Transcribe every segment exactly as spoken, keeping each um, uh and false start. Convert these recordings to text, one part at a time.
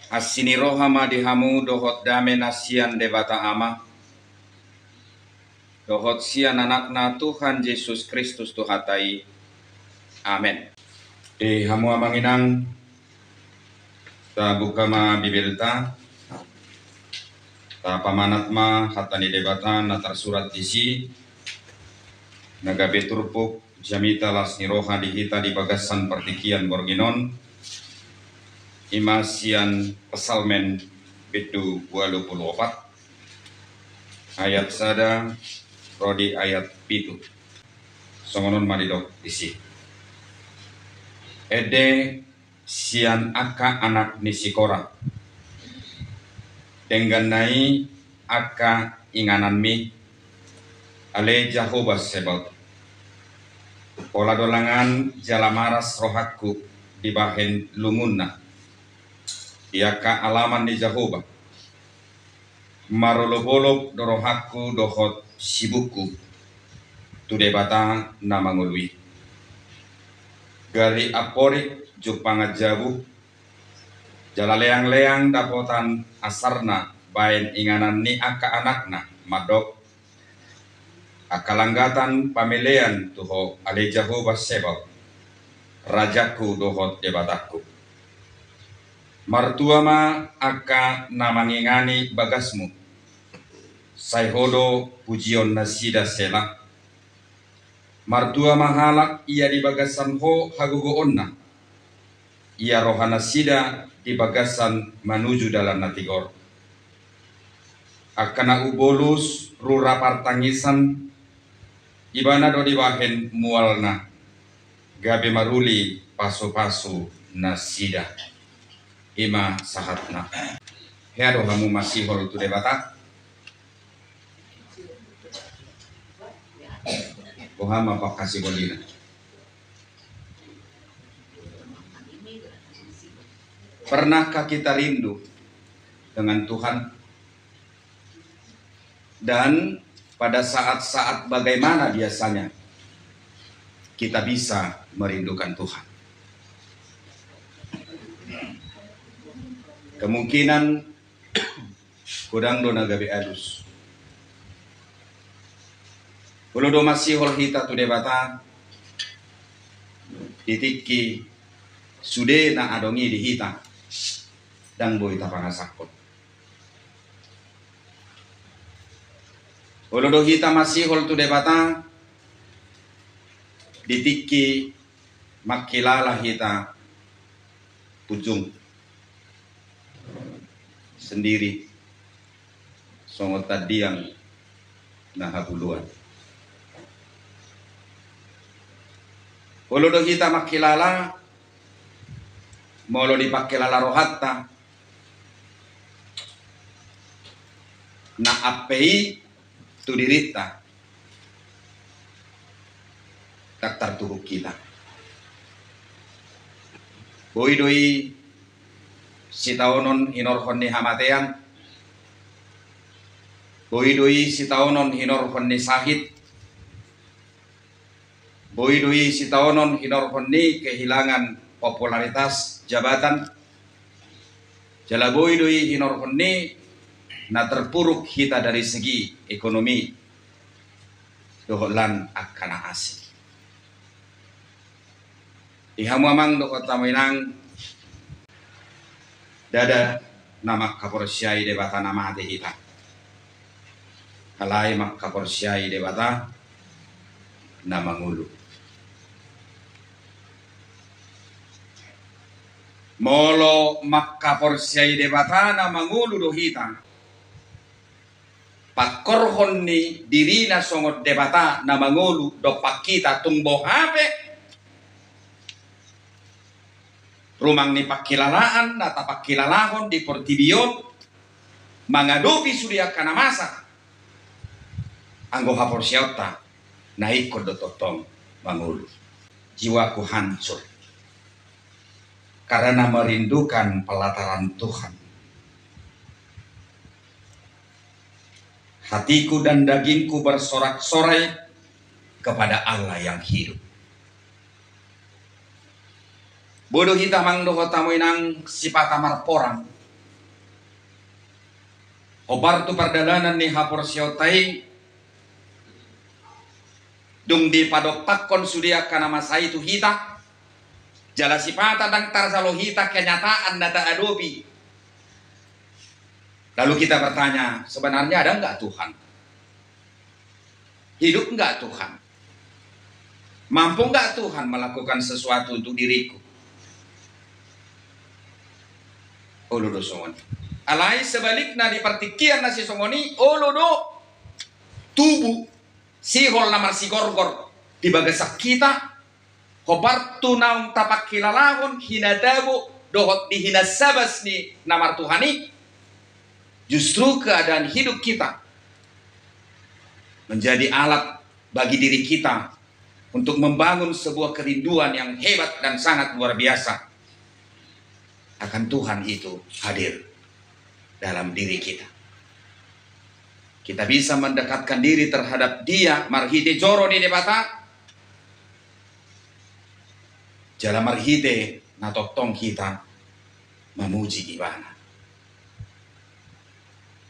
Asi ni roha ma di hamu dohot dame na sian Debata Ama, dohot sian Anakna Tuhan Jesus Kristus Tuhanta i. Amen. Di hamu amang inang, tabuka ma Bibelta, tapamanat ma hata ni Debata na tarsurat disi, na gabe turpuk jamita las ni roha di hita di bagasan partingkian borngin on, i ma sian Psalmen bindu ualu pulu opat, ayat sada ro di ayat pitu. Songon on ma didok disi. Ende sian angka anak ni si Kora, dengganna i angka ingananmi, ale Jahowa Sebaot. Pola do langan jala maras rohangku dibahen lungunna di angka alaman ni Jahowa. Marolopolop do rohangku dohot sibukku tu Debata na mangolu i. Gari amporik jumpangan jabu, jala leangleang dapotan asarna baen inganan ni angka anakna, mandok, angka langgatan pamelean tu Ho, ale Jahowa Sebaot, Rajangku dohot Debatangku. Martua ma angka na mangingani bagasmu, sai Ho do pujion nasida. Sela. Martua ma halak ia di bagasan Ho hagogoonna, ia rohanasida di bagasan manuju dalan na tigor. Angka na umbolus rura partangisan, Ibana do dibahen mualna, gabe maruli pasupasu nasida. I ma sahatna. Hea do hamu masihol tu Debata? Boha ma pangkasiholina? Pernahkah kita rindu dengan Tuhan? Dan pada saat-saat bagaimana biasanya kita bisa merindukan Tuhan? Kemungkinan godang do na gabe alus. Olo do masihol hita tu Debata di tingki sude na adong i di hita, ndang boi tapangasahon. Olo do hita masihol tu Debata di tingki mangkilala hita punjung sendiri, songon tandiang na habuluan. Olo do hita mangkilala, molo dipangkilala rohanta, na ampe i tu dirinta, ndang tartuhuk hita. Boi do i sitaonon hinorhon ni hamatean, boi do i sitaonon hinorhon ni sahit, boi do i sitaonon hinorhon ni kehilangan popularitas jabatan, jala boi do i hinorhon ni na terpuruk hita dari segi ekonomi dohot lan angka na asing. Di hamu amang dohot hamu inang, ndada na mangkaporseai Debata na mate hita. Alai mangkaporseai Debata na mangolu. Molo mangkaporseai Debata na mangolu do hita, pangkorhon ni dirina songon Debata na mangolu dompak hita tung boha pe rumang ni pangkilalaan na tapangkilalahon di portibi on, mangadopi sude angka na masa, anggo haporseaonta na ingkon do tongtong mangolu. Jiwaku hancur karena merindukan pelataran Tuhan. Hatiku dan dagingku bersorak-sorai kepada Allah yang hidup. Boi do hita amang dohot hamu inang sipata marporang, Hombar tu pardalanan ni haporseaonta i, dung dipadompakkon sude angka na masa i tu hita, jala sipata ndang tarjalo hita kenyataan na taadopi. Lalu kita bertanya, sebenarnya ada nggak Tuhan? Hidup nggak Tuhan? Mampu nggak Tuhan melakukan sesuatu untuk diriku? Olo do songon i. Alai sebalikna di partingkian na sisongon i, olo do tubu sihol na marsigorgor di bagasan hita, hombar tu naung tapangkilalahon hinatabo dohot di hinansabas ni na martuhan i, justru keadaan hidup kita menjadi alat bagi diri kita untuk membangun sebuah kerinduan yang hebat dan sangat luar biasa akan Tuhan itu hadir dalam diri kita. Kita bisa mendekatkan diri terhadap Dia marhite joro ni Debata, jala marhite na tongtong hita mamuji Ibana.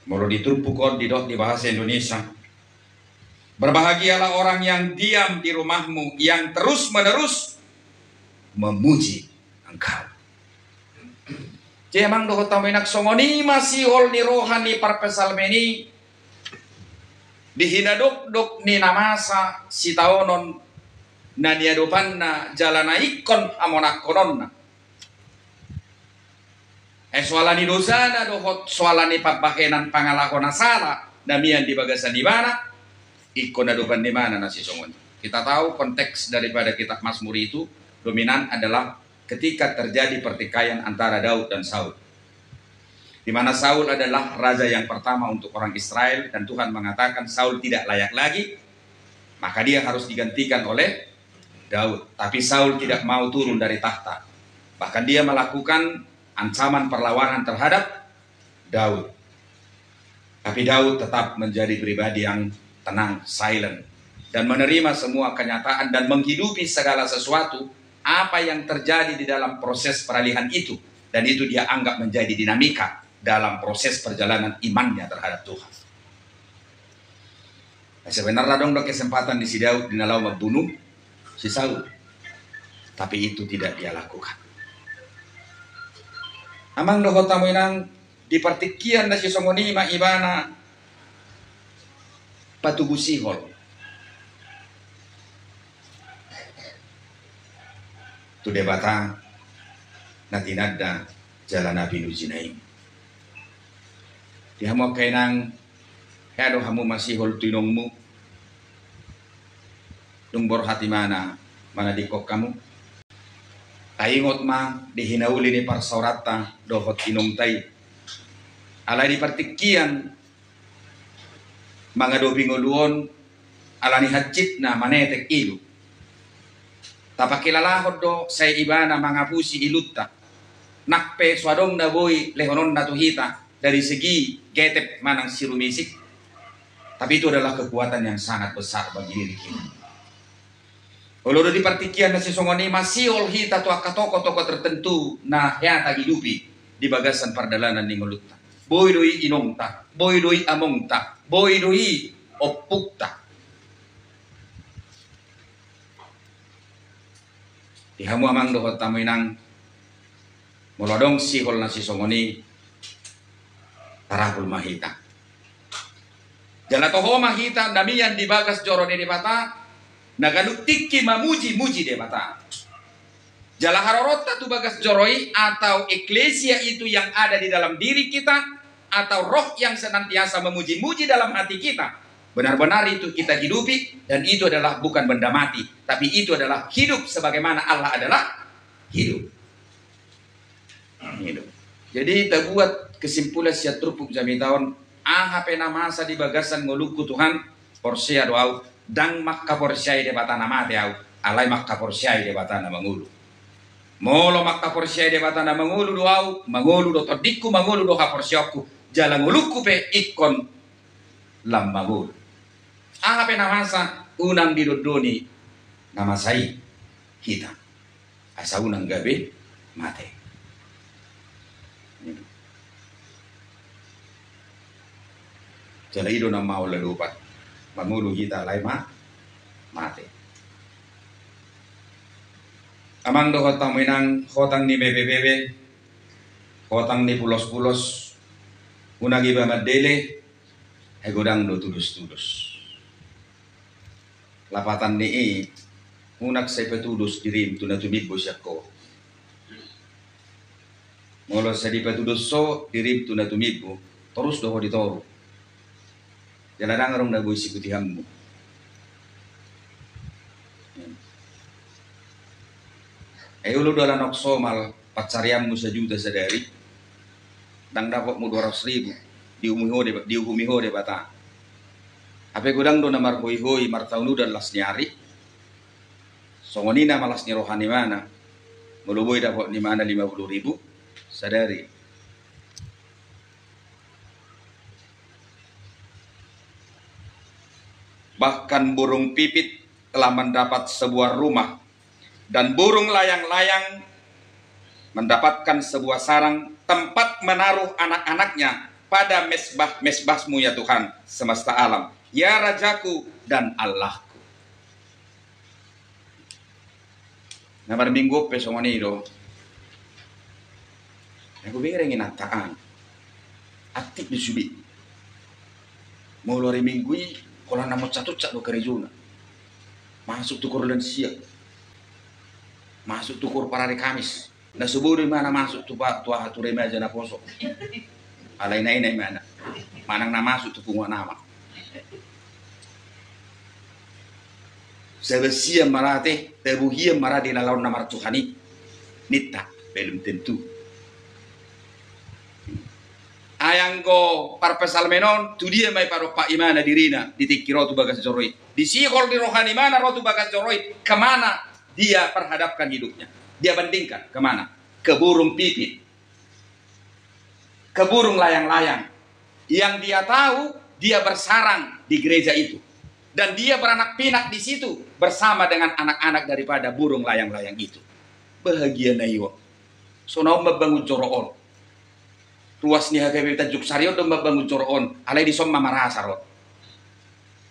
Molo di turpuk on didok di bahasa Indonesia, berbahagialah orang yang diam di rumahmu, yang terus-menerus memuji Engkau. Jadi amang dohot hamu inang, songon i ma sihol ni roha ni parpsalmen i di hinadokdok ni na masa sitaonon na niadopanna jala na ingkon hamonangkononna. Eh, soal ni dosana dohot soal ni pambahenan pangalaho na sala na mian di bagasan ibana, ingkon adopan ni ibana na sisongon i. Kita tahu konteks daripada kitab Mazmur itu dominan adalah ketika terjadi pertikaian antara Daud dan Saul, di mana Saul adalah raja yang pertama untuk orang Israel, dan Tuhan mengatakan Saul tidak layak lagi, maka dia harus digantikan oleh Daud. Tapi Saul tidak mau turun dari takhta. Bahkan dia melakukan ancaman perlawanan terhadap Daud. Tapi Daud tetap menjadi pribadi yang tenang, silent, dan menerima semua kenyataan dan menghidupi segala sesuatu apa yang terjadi di dalam proses peralihan itu. Dan itu dia anggap menjadi dinamika dalam proses perjalanan imannya terhadap Tuhan. Nah, sebenarnya adong do kesempatan di si Daud di na laho mambunuh si Saul. Tapi itu tidak dia lakukan. Amang dohot hamu inang, di partingkian na sisongon i ma ibana patubu sihol tu Debata na tinanda jala na pinujina i. Di hamu angka inang, hea do hamu masihol tu inongmu, dung borhat ibana manadingkon hamu. Taingot ma di hinauli ni parsaoranta dohot inongta i. Alai di partingkian mangadopi ngolu on, ala ni hanjitna manetek ilu. Tapangkilalahon do sai ibana mangapusi ilunta. Nang pe so adong na boi lehononna tu hita dari segi getep manang sirumisik, tapi itu adalah kekuatan yang sangat besar bagi diri kita. Olo do di partingkian na sisongon i masihol hita tu angka tokoh-tokoh tertentu na hea tahidupi di bagasan pardalanan ni ngolunta. Boi do i inongta, boi do i amongta, boi do i ompungta. Di hamu amang dohot hamu inang, molo adong sihol na sisongon i, tarapul ma hita. Jala toho ma hita na mian di bagas joro ni Debata, na ganup tingki mamuji-muji Debata. Jala haroronta tu bagas joro i atau eklesia itu yang ada di dalam diri kita, atau roh yang senantiasa memuji-muji dalam hati kita, benar-benar itu kita hidupi, dan itu adalah bukan benda mati, tapi itu adalah hidup sebagaimana Allah adalah hidup. Hidup. Jadi tabuat kesimpulan sian turpuk jamita on, aha pe na masa di bagasan ngolungku Tuhan, porsea do au, ndang mangkaporseai Debata na mate au, alai mangkaporseai Debata na mangolu. Molo mangkaporseai Debata na mangolu do au, mangolu do tondingku, mangolu do haporseaonku, jala ngolungku pe ingkon lam mangolu. Aha pe na masa, unang didondoni na masa i hita, asa unang gabe mate. Hmm. Jala i do na maol ladopan. Mangolu hita alai ma mate. Amang dohot hamu inang, hotang ni bebebebe, hotang ni pulospulos, unang iba mandele, ai godang do tudostudos. Lapatan ni i, unang sai patudos dirim tu na tumimbo sian ho. Molo sai dipatudos ho dirim tu na tumimbo, torus do ho di toru. Jala ndang adong na boi siputihanmu. Ai olo do ala nang somal pansarianmu sajuta sadari, ndang dapotmu dua ratus ribu, diuhumi ho Deba-, diuhumi ho Debata. Hape godang do na marhoihoi martaon udan las ni ari. Songon i nama las ni roha ni imana. Molo boi dapot ni imana lima puluh ribu sadari. Bahkan burung pipit telah mendapat sebuah rumah, dan burung layang-layang mendapatkan sebuah sarang tempat menaruh anak-anaknya pada mesbah-mesbahmu, ya Tuhan semesta alam, ya Rajaku dan Allahku. Na marminggu on pe songon i do. Ai hubereng inanta an. Aktif do sude. Molo ari Minggu i, holan na monsat-onsat do karejona. Masuk tu koor lansia. Masuk tu koor parari Kamis. Na so boi do imana masuk tu pa-, tu aha, tu remaja naposo. Alai na i na imana. Manang na masuk tu punguan amak. Saba sian ma ra te, tabo hian ma ra di lalaon na martuhan i. Ninta, belum tentu. Ai anggo parpsalmen on, tu dia ma ipadompak imana dirina di tingki ro tu bagas joro i. Disihol di roha ni imana ro tu bagas joro i, kemana dia perhadapkan hidupnya. Dia bandingkan kemana? Ke burung pipit, ke burung layang-layang. Yang dia tahu, dia bersarang di gereja itu. Dan dia beranak pinak di situ bersama dengan anak-anak daripada burung layang-layang itu. Bahagia na i on. Songon on mambangun joro on. Ruas ni H K B P Tanjung Sari on do mambangun joro on. Alai dison ma marasar on.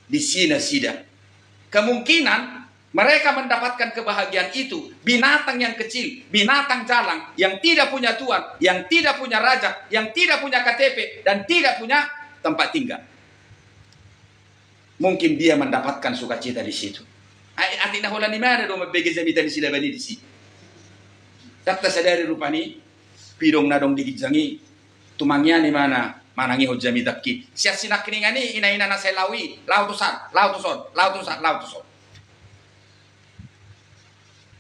Disi nasida. Kemungkinan mereka mendapatkan kebahagiaan itu, binatang yang kecil, binatang jalang, yang tidak punya tuan, yang tidak punya raja, yang tidak punya K T P, dan tidak punya tempat tinggal. Mungkin dia mendapatkan sukacita di situ. Ai, atik na holan imana do mambege jamita ni silaban i disi. Ndang tasadari rupani, pidong na adong di ginjang i, tumangian imana manangihon jamitangki. Sian sinangkiningan i, ina-ina na sai laho i, laho tusan, laho tuson, laho tusan, laho tuson.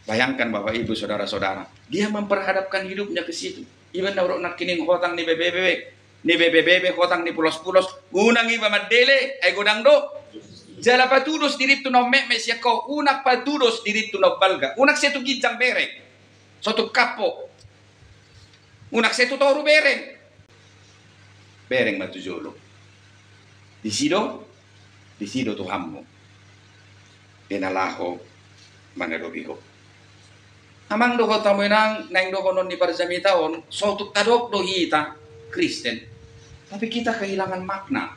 Bayangkan, Bapak Ibu, saudara-saudara, dia memperhadapkan hidupnya ke situ. Iba na hudok nangkining hotang ni bebebebe, ni bebebebe, hotang ni pulospulos, unang iba mandele, ai godang do. Jala patudos dirim tu na ummetmet sian ho, unang patudos dirim tu na umbalga, unang sai tu ginjang bereng. So tungkap ho. Unang sai tu toru bereng. Bereng ma tu jolo. Disi do, disi do Tuhanmu. Di na laho mangadopi ho. Amang dohot hamu inang, naeng dohonon ni parjamita on, so tung tadok do hita Kristen, tapi kita kehilangan makna.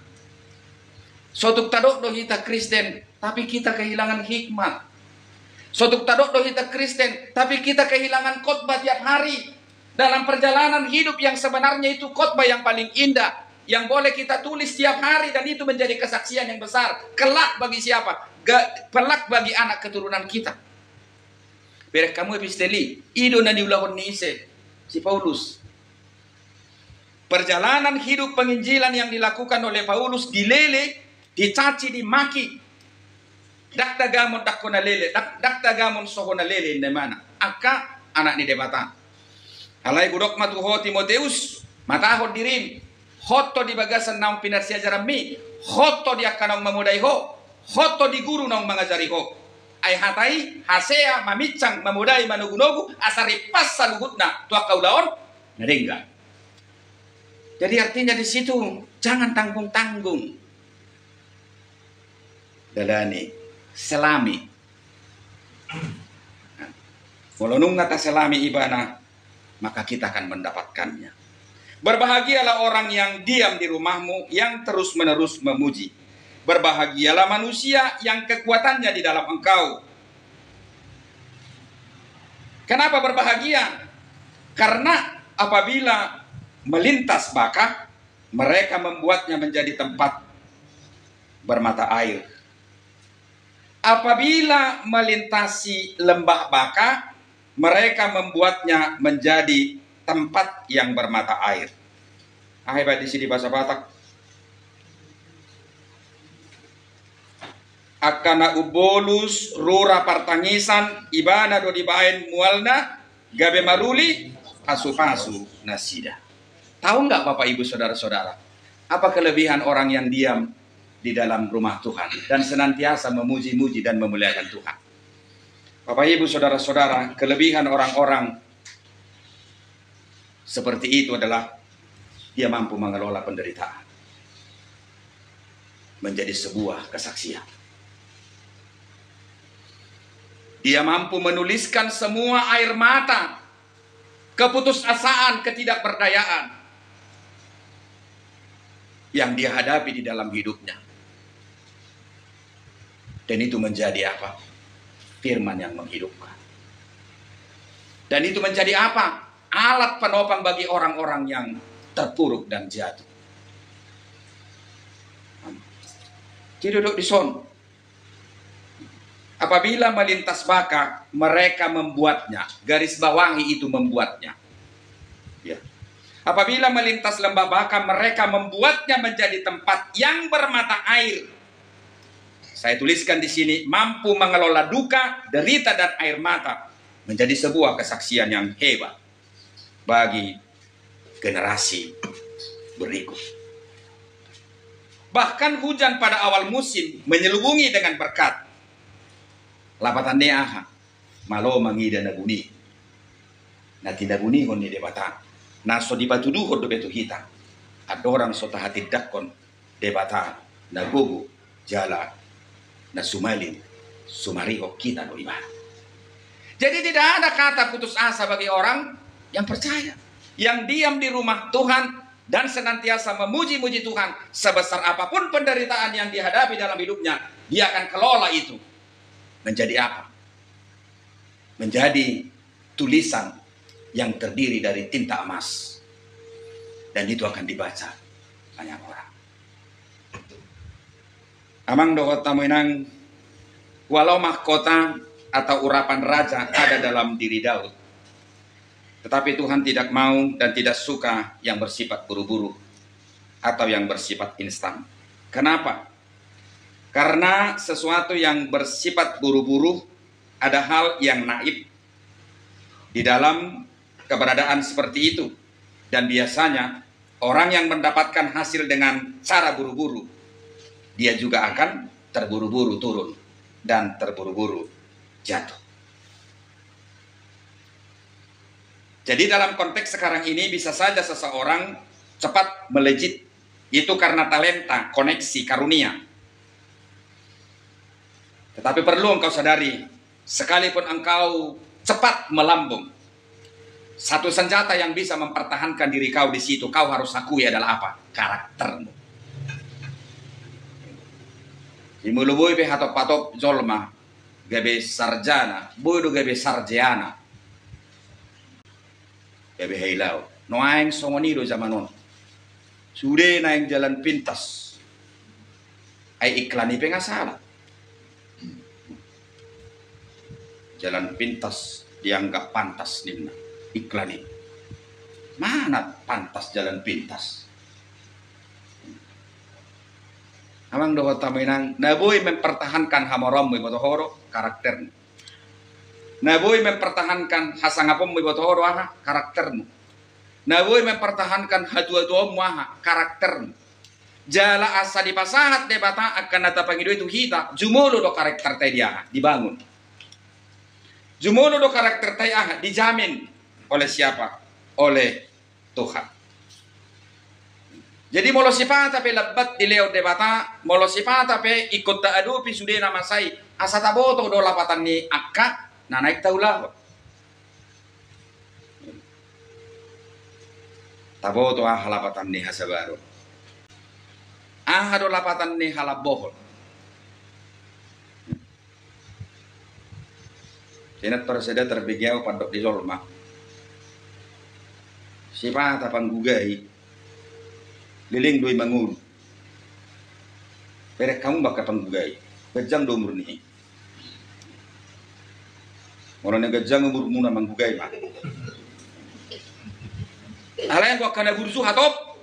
So tung tadok do hita Kristen, tapi kita kehilangan hikmat. So tung tadok do hita Kristen, tapi kita kehilangan khotbah tiap hari. Dalam perjalanan hidup yang sebenarnya itu khotbah yang paling indah, yang boleh kita tulis tiap hari dan itu menjadi kesaksian yang besar. Kelak bagi siapa? Ga-, kelak bagi anak keturunan kita. Bereng hamu epistel i, i do na niulahon ni ise? Si Paulus. Perjalanan hidup penginjilan yang dilakukan oleh Paulus dilele, dicaci, dimaki. Ndang tagamon dangkon na lele, ndang, ndang tagamon soho na lele, inna imana. Angka anak ni Debata. Alai hudok ma tu ho Timoteus, matahon dirim, hot ho di bagasan naung pinarsiajaranmi, hot ho di angka naung mamodai ho, hot ho di guru naung mangajari ho. Ai hata i hasea, maminsang, mamodai, manogunogu, asa rimpas saluhutna tu angka ulaon na denggan. Jadi artinya di situ jangan tanggung-tanggung. Dalani, selami. Molo nunga taselami ibana, maka kita akan mendapatkannya. Berbahagialah orang yang diam di rumahmu, yang terus-menerus memuji. Berbahagialah manusia yang kekuatannya di dalam engkau. Kenapa berbahagia? Karena apabila melintas Baka, mereka membuatnya menjadi tempat bermata air. Apabila melintasi lembah Baka, mereka membuatnya menjadi tempat yang bermata air. Aha iba disi di bahasa Batak? Angka na umbolus rura partangisan, ibana do dibaen mualna, gabe maruli pasupasu nasida. Tahu nggak Bapak Ibu Saudara-saudara, apa kelebihan orang yang diam di dalam rumah Tuhan dan senantiasa memuji-muji dan memuliakan Tuhan? Bapak Ibu Saudara-saudara, kelebihan orang-orang seperti itu adalah dia mampu mengelola penderitaan menjadi sebuah kesaksian. Dia mampu menuliskan semua air mata, keputusasaan, ketidakberdayaan yang dia hadapi di dalam hidupnya. Dan itu menjadi apa? Firman yang menghidupkan. Dan itu menjadi apa? Alat penopang bagi orang-orang yang terpuruk dan jatuh. Jadi duduk di son. Apabila melintas Baka, mereka membuatnya. Garis bawahi itu, membuatnya. Ya. Apabila melintas lembah Baka, mereka membuatnya menjadi tempat yang bermata air. Saya tuliskan di sini, mampu mengelola duka, derita, dan air mata menjadi sebuah kesaksian yang hebat bagi generasi berikut. Bahkan hujan pada awal musim menyelubungi dengan berkat. Lapatan ni aha? Malo mangida na buni. Na tinabunihon ni Debata. Na so dipatuduhon dope tu hita. Andorang so tahatindanghon Debata na gogo jala na sumalin, sumarihon hita do Ibana. Jadi tidak ada kata putus asa bagi orang yang percaya, yang diam di rumah Tuhan dan senantiasa memuji-muji Tuhan. Sebesar apapun penderitaan yang dihadapi dalam hidupnya, dia akan kelola itu menjadi apa? Menjadi tulisan yang terdiri dari tinta emas. Dan itu akan dibaca banyak orang. Amang dohot hamu inang, walau mahkota atau urapan raja ada dalam diri Daud, tetapi Tuhan tidak mau dan tidak suka yang bersifat buru-buru atau yang bersifat instan. Kenapa? Karena sesuatu yang bersifat buru-buru ada hal yang naif di dalam keberadaan seperti itu. Dan biasanya orang yang mendapatkan hasil dengan cara buru-buru, dia juga akan terburu-buru turun dan terburu-buru jatuh. Jadi dalam konteks sekarang ini bisa saja seseorang cepat melejit. Itu karena talenta, koneksi, karunia. Tetapi perlu engkau sadari, sekalipun engkau cepat melambung, satu senjata yang bisa mempertahankan diri kau di situ, kau harus akui adalah apa? Karaktermu. Di molo boi pe hatop-hatop jolma, gabe sarjana, boi do gabe sarjeana. Gabe hailaon. Nuaeng songon i do zaman on. Sude naeng jalan pintas. Ai iklan i pe nga sala. Jalan pintas dianggap pantas ninna iklan i. Mana pantas jalan pintas? Amang dohot hamu inang, na boi mempertahankan hamoraonmu iboto ho do karaktermu. Na boi mempertahankan hasangaponmu iboto ho do aha? Karaktermu. Na boi mempertahankan hatuatuaonmu aha? Karaktermu. Jala asa dipasahat Debata angka na tapangido i tu hita, jumolo do karakternta i di aha? Dibangun. Jumolo do karakternta i aha? Dijamin. Oleh siapa? Oleh Tuhan. Jadi molo sipata pe lambat dilehon Debata, molo sipata pe ingkon taadopi sude na masa i, asa taboto do lapatan ni angka na naeng taulahon. Taboto aha lapatan ni hasabaron. Aha do lapatan ni halambohon. Sian tor sada tarbege au pandok di jolma. Sipata panggugai, leleng do i mangolu. Perek hamu angka panggugai, ganjang do umur ni i. Molo na ganjang umurmuna, manggugai ma. Alai anggo angka na burju hatop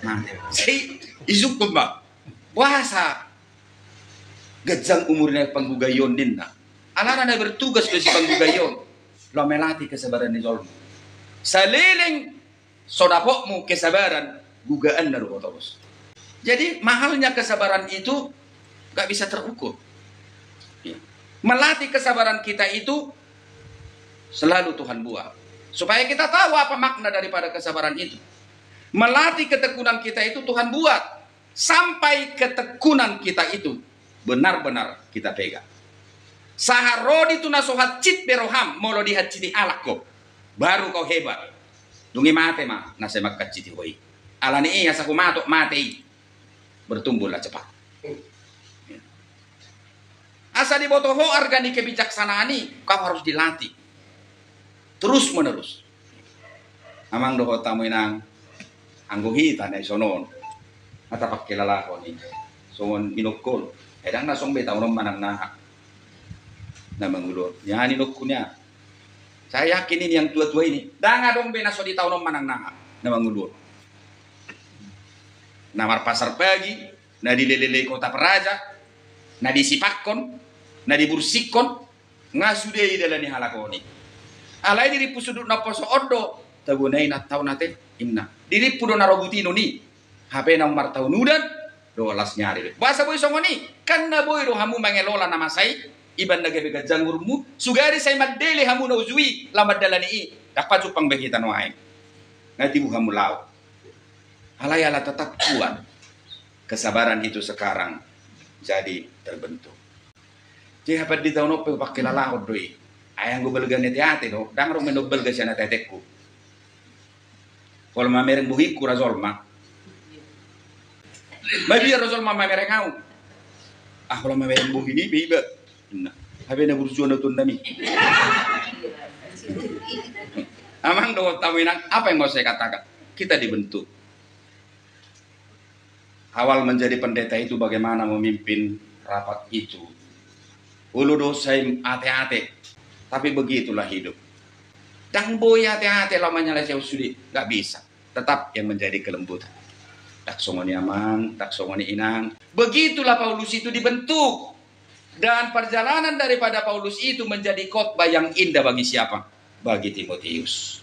mate. Sai isungkun ma. Boasa ganjang umur ni panggugaion ninna? Alana na bertugas do si panggugaion laho melatih kesabaran ni jolma. Saleleng so dapotmu kesabaran, gugaanna do ho torus. Jadi mahalnya kesabaran itu gak bisa terukur. Ya. Melatih kesabaran kita itu selalu Tuhan buat. Supaya kita tahu apa makna daripada kesabaran itu. Melatih ketekunan kita itu Tuhan buat. Sampai ketekunan kita itu benar-benar kita pegang. Sahat ro di tu na so hansit be roham, molo dihansiti halak ho, baru kau hebat. Dung i mate ma na sai manghansiti ho i. Alani i asa humatok mate i, bertumbuhlah cepat. Asa diboto ho arga ni kebijaksanaan i, kau harus dilatih terus menerus. Amang dohot hamu inang, anggo hita na dison on, na tapangkilalahon i songon inongkon. Ai ndang na songon be taonon manang na aha na mangolu on. Ia inongkon ia. Saya yakin ini yang tua-tua ini ndang adong be na so ditaonon manang na aha na mangolu on. Na marpasar pagi, na dilelelei kota Praja, na disipakkon, na dibursikkon, nga sude didalani halak on i. Alai dirimpu sundut na poso on do, tabo na i na taon ate, inna. Dirimpu do na ro butinon i. Hape na martaon udan do las ni ari. Boasa boi songon i? Kan na boi do hamu mangelola na masa i, iban na gabe ganjang umurmu, sugari sai mandele hamu na uju i laho mandalani i. Ndang pajumpang be hita nuaeng. Nga tibu hamu laho. Alai ala tetap kuat, kesabaran itu sekarang jadi terbentuk. Jadi hape di taon on pe hupangkilalahon do i. Ai anggo balga ni ate-ate do, ndang adong be na umbalga sian ate-atengku. Holan mamereng bohingku ra jolma. Mabiar do jolma mamereng au. Ah, holan mamereng bohi ni be iba. Nah, hape na burju on do tunnami. Amang dohot hamu inang, apa yang mau saya katakan? Kita dibentuk. Awal menjadi pendeta itu bagaimana memimpin rapat itu. Olo do sai ate-ate, tapi begitulah hidup. Ndang boi ate-ate laho manyelesaion sude, nggak bisa. Tetap yang menjadi kelembutan. Ndang songon i amang, ndang songon i inang. Begitulah Paulus itu dibentuk. Dan perjalanan daripada Paulus itu menjadi khotbah yang indah bagi siapa? Bagi Timotius.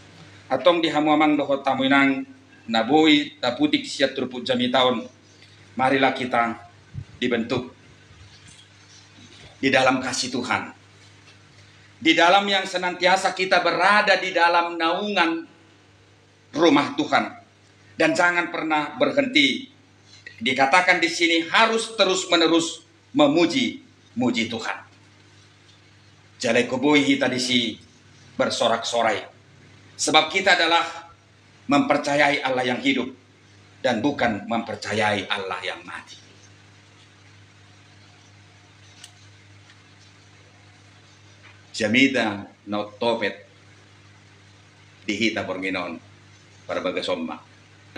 Antong di hamu amang dohot hamu inang na boi taputik sian turpuk jamita on, marilah kita dibentuk di dalam kasih Tuhan. Di dalam yang senantiasa kita berada di dalam naungan rumah Tuhan. Dan jangan pernah berhenti. Dikatakan di sini harus terus-menerus memuji-muji Tuhan. Jala ingkon boi hita disi bersorak-sorai. Sebab kita adalah mempercayai Allah yang hidup dan bukan mempercayai Allah yang mati. Jamita na untopet di hita borngin on, parbagason ma.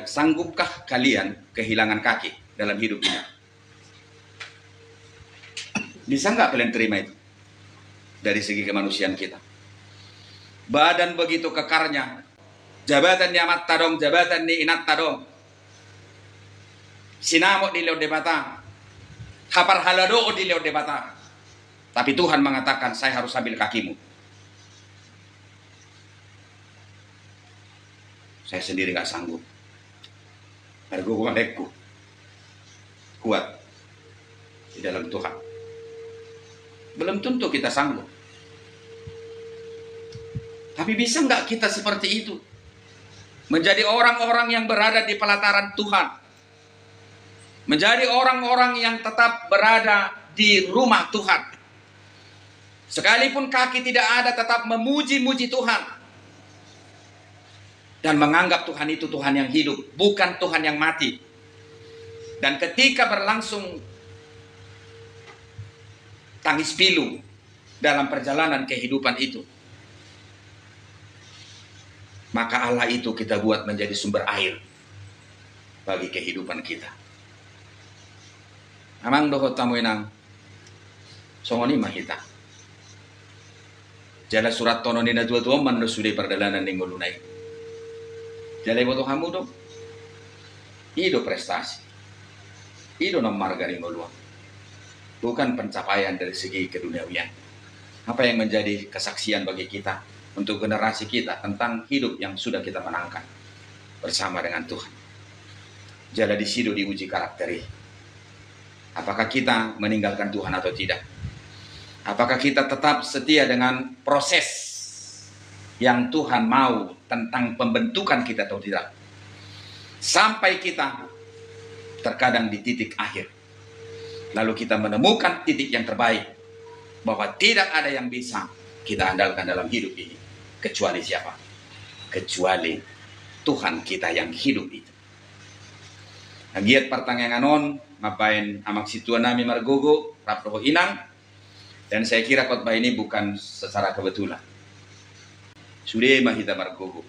Sanggupkah kalian kehilangan kaki dalam hidup ini? Bisa nggak kalian terima itu dari segi kemanusiaan kita? Badan begitu kekarnya, jabatan ni amanta adong, jabatan ni inanta adong, sinamot dilehon Debata, haparhaladoon dilehon Debata. Tapi Tuhan mengatakan, "Saya harus ambil kakimu." Saya sendiri nggak sanggup. Argo ku malengku. Kuat di dalam Tuhan. Belum tentu kita sanggup. Tapi bisa nggak kita seperti itu? Menjadi orang-orang yang berada di pelataran Tuhan. Menjadi orang-orang yang tetap berada di rumah Tuhan. Sekalipun kaki tidak ada, tetap memuji-muji Tuhan. dan menganggap Tuhan itu Tuhan yang hidup, bukan Tuhan yang mati. Dan ketika berlangsung tangis pilu dalam perjalanan kehidupan itu, maka Allah itu kita buat menjadi sumber air bagi kehidupan kita. Amang dohot hamu inang, songon i ma hita. Jala surat tono ni natuatua on mandok sude pardalanan ni ngoluna i. Jala iboto hamu do, i do prestasi, i do na marga ni ngolu on. Bukan pencapaian dari segi keduniawian. Apa yang menjadi kesaksian bagi kita, untuk generasi kita, tentang hidup yang sudah kita menangkan bersama dengan Tuhan. Jala di situ diuji karakter i. Apakah kita meninggalkan Tuhan atau tidak? Apakah kita tetap setia dengan proses yang Tuhan mau tentang pembentukan kita atau tidak? Sampai kita terkadang di titik akhir, lalu kita menemukan titik yang terbaik, bahwa tidak ada yang bisa kita andalkan dalam hidup ini kecuali siapa? Kecuali Tuhan kita yang hidup itu. Anggiat partangiangan on mambaen amang sintua nami margogo rap dohot inang. Dan saya kira khotbah ini bukan secara kebetulan. Sude ma hita margogo,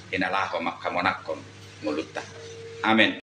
ina laho manghamonanghon ngolunta. Amen.